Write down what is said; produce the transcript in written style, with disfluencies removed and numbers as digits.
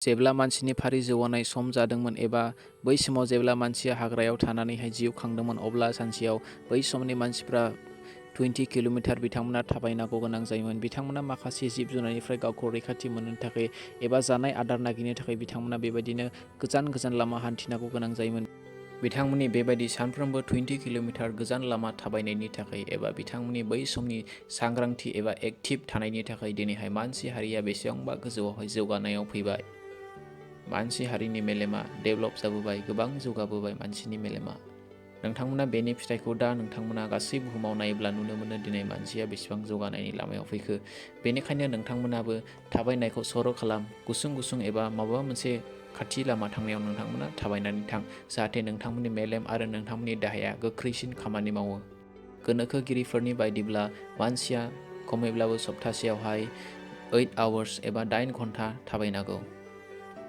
जेब्ला मानसिनि फारि जौगानाय सम जादोंमोन एबा बै समाव जेब्ला मानसिया हाग्रायाव थानानैहाय जिउ खांदोंमोन अब्ला सानसेयाव बै समनि मानसिफ्रा 20 किल'मिटार बिथांमोना थाबायनांगौ गोनां जायोमोन। बिथांमोना माखासे जिब जुनारनिफ्राय गावखौ रैखाथि मोननो थाखाय एबा जानाय आदार नागिरनो थाखाय बिथांमोना बेबायदिनो गोजान गोजान लामा हान्थिनांगौ गोनां जायोमोन। बिथांमोननि बेबायदि सानफ्रोमबो 20 किल'मिटार गोजान लामा थाबायनायनि थाखाय एबा बिथांमोननि बै समनि सांग्रांथि एबा एक्टिभ थानायनि थाखाय दिनैहाय मानसि हारिया बेसेबांबा गोजौआवहाय जौगानायाव फैबाय। मानसि हारिनि मेलेमा डेभेलप जाबोबाय, गोबां जौगाबोबाय मानसिनि मेलेमा। नोंथांमोना बेनि फिथाइखौ दा नोंथांमोना गासै बुहुमाव नायोब्ला नुनो मोनो दिनै मानसिया बेसेबां जौगानायनि लामायाव फैखो। बेनिखायनो नोंथांमोनाबो थाबायनायखौ सर' खालाम, गुसुं गुसुं एबा माबा मोनसे खाथि लामा थांनायाव नोंथांमोना थाबायनानै थां, जाहाथे नोंथांमोननि मेलेम आरो नोंथांमोननि देहाया गोख्रैसिन खामानि मावो। गोनोखोगिरिफोरनि बायदिब्ला मानसिया खमैब्लाबो सप्तासेयावहाय 8 आवार्स एबा 8 घन्टा थाबायनांगौ।